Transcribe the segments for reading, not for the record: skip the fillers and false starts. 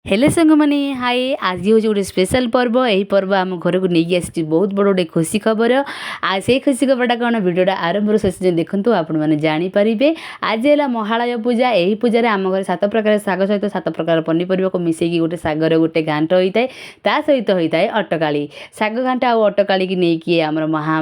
ହେଲେ ସାଙ୍ଗମାନେ, ହାଏ। ଆଜି ହେଉଛି ଗୋଟେ ସ୍ପେଶାଲ୍ ପର୍ବ। ଏହି ପର୍ବ ଆମ ଘରକୁ ନେଇକି ଆସିଛି ବହୁତ ବଡ଼ ଗୋଟେ ଖୁସି ଖବର। ଆଉ ସେଇ ଖୁସି ଖବରଟା କ'ଣ, ଭିଡ଼ିଓଟା ଆରମ୍ଭରୁ ଶେଷ ଯାଏଁ ଦେଖନ୍ତୁ, ଆପଣମାନେ ଜାଣିପାରିବେ। ଆଜି ହେଲା ମହାଳୟ ପୂଜା। ଏହି ପୂଜାରେ ଆମ ଘରେ 7 ପ୍ରକାର ଶାଗ ସହିତ 7 ପ୍ରକାର ପନିପରିବାକୁ ମିଶାଇକି ଗୋଟେ ଶାଗର ଗୋଟେ ଘାଣ୍ଟ ହୋଇଥାଏ। ତା ସହିତ ହୋଇଥାଏ ଅଟକାଳି। ଶାଗ ଘାଣ୍ଟ ଆଉ ଅଟକାଳିକି ନେଇକି ଆମର ମହା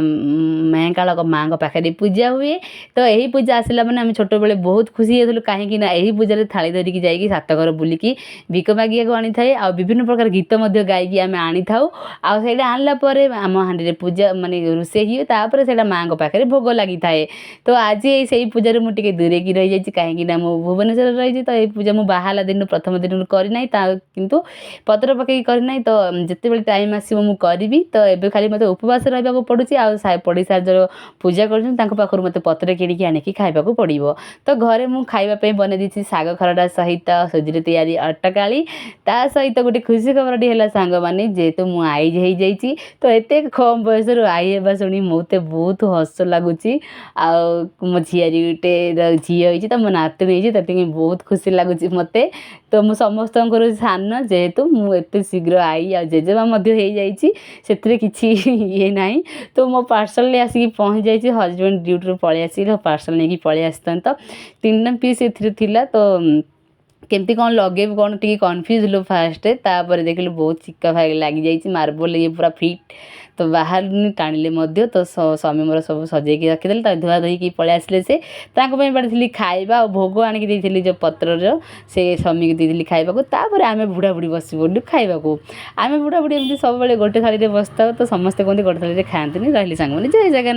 ମେହେଙ୍କାଳକ ମାଆଙ୍କ ପାଖରେ ପୂଜା ହୁଏ। ତ ଏହି ପୂଜା ଆସିଲା ମାନେ ଆମେ ଛୋଟବେଳେ ବହୁତ ଖୁସି ହେଇଯାଉଥିଲୁ, କାହିଁକି ନା ଏହି ପୂଜାରେ ଥାଳି ଧରିକି ଯାଇକି ସାତ ଘର ବୁଲିକି ଭିକ ମାଗିବାକୁ ଆଣିଥାଏ ଆଉ ବିଭିନ୍ନ ପ୍ରକାର ଗୀତ ମଧ୍ୟ ଗାଇକି ଆମେ ଆଣିଥାଉ। ଆଉ ସେଇଟା ଆଣିଲା ପରେ ଆମ ହାଣ୍ଡିରେ ପୂଜା ମାନେ ରୋଷେଇ ହୁଏ। ତାପରେ ସେଇଟା ମାଆଙ୍କ ପାଖରେ ଭୋଗ ଲାଗିଥାଏ। ତ ଆଜି ଏଇ ସେଇ ପୂଜାରେ ମୁଁ ଟିକେ ଦୂରେଇକି ରହିଯାଇଛି, କାହିଁକି ନା ମୁଁ ଭୁବନେଶ୍ୱରରେ ରହିଛି। ତ ଏଇ ପୂଜା ମୁଁ ବାହାରିଲା ଦିନରୁ, ପ୍ରଥମ ଦିନରୁ କରିନାହିଁ, ତା କିନ୍ତୁ ପତ୍ର ପକେଇକି କରିନାହିଁ। ତ ଯେତେବେଳେ ଟାଇମ୍ ଆସିବ ମୁଁ କରିବି। ତ ଏବେ ଖାଲି ମୋତେ ଉପବାସ ରହିବାକୁ ପଡ଼ୁଛି ଆଉ ପଡ଼ିଶା ଯେଉଁ ପୂଜା କରୁଛନ୍ତି, ତାଙ୍କ ପାଖରୁ ମୋତେ ପତ୍ର କିଣିକି ଆଣିକି ଖାଇବାକୁ ପଡ଼ିବ। ତ ଘରେ ମୁଁ ଖାଇବା ପାଇଁ ବନେଇ ଦେଇଛି ଶାଗ ଖରଡ଼ା ସହିତ ସୁଜିରେ ତିଆରି ଅଟକାଳି। ତା ସହିତ ଗୋଟେ ଖୁସି ଖବରଟି ହେଲା ସାଙ୍ଗମାନେ, ଯେହେତୁ ମୁଁ ଆଈ ହେଇଯାଇଛି। ତ ଏତେ କମ୍ ବୟସରୁ ଆଈ ହେବା ଶୁଣି ମୋତେ ବହୁତ ହସ ଲାଗୁଛି। ଆଉ ମୋ ଝିଆରୀ ଗୋଟେ ଝିଅ ହେଇଛି, ତ ମୋ ନାତୁଣୀ ହେଇଛି, ସେଥିପାଇଁ ବହୁତ ଖୁସି ଲାଗୁଛି ମୋତେ। ତ ମୁଁ ସମସ୍ତଙ୍କର ସାନ, ଯେହେତୁ ମୁଁ ଏତେ ଶୀଘ୍ର ଆଈ ଆଉ ଜେଜେମା ମଧ୍ୟ ହେଇଯାଇଛି, ସେଥିରେ କିଛି ଇଏ ନାହିଁ। ତ ମୋ ପାର୍ସଲରେ ଆସିକି ପହଞ୍ଚି ଯାଇଛି। ହଜବେଣ୍ଡ ଡ୍ୟୁଟିରୁ ପଳେଇ ଆସିଲେ, ପାର୍ସଲ ନେଇକି ପଳେଇ ଆସିଥାନ୍ତି। ତ 3ଟା ପିସ୍ ଏଥିରେ ଥିଲା। ତ କେମିତି କ'ଣ ଲଗେଇବୁ କ'ଣ ଟିକେ କନଫ୍ୟୁଜ୍ ହେଲୁ ଫାଷ୍ଟ। ତାପରେ ଦେଖିଲୁ ବହୁତ ଚିକା ଭାଇ ଲାଗିଯାଇଛି, ମାର୍ବଲ ଇଏ ପୁରା ଫିଟ୍ ତ ବାହାରୁନି ଟାଣିଲେ ମଧ୍ୟ। ତ ସ୍ୱାମୀ ମୋର ସବୁ ସଜେଇକି ରଖିଦେଲେ। ତା ଧୁଆ ଧୋଇକି ପଳେଇ ଆସିଲେ ସେ। ତାଙ୍କ ପାଇଁ ବାଢ଼ିଥିଲି ଖାଇବା ଆଉ ଭୋଗ ଆଣିକି ଦେଇଥିଲି ଯେଉଁ ପତ୍ରର, ସେ ସ୍ୱାମୀକି ଦେଇଥିଲି ଖାଇବାକୁ। ତାପରେ ଆମେ ବୁଢ଼ା ବୁଢ଼ୀ ବସି ପଡ଼ିଲୁ ଖାଇବାକୁ। ଆମେ ବୁଢ଼ା ବୁଢ଼ୀ ଏମିତି ସବୁବେଳେ ଗୋଟେ ଥାଳିରେ ବସିଥାଉ। ତ ସମସ୍ତେ କୁହନ୍ତି ଗୋଟେ ଥାଳିରେ ଖାଆନ୍ତିନି। ରହିଲି ସାଙ୍ଗମାନେ, ଜୟ ଜଗନ୍ନାଥ।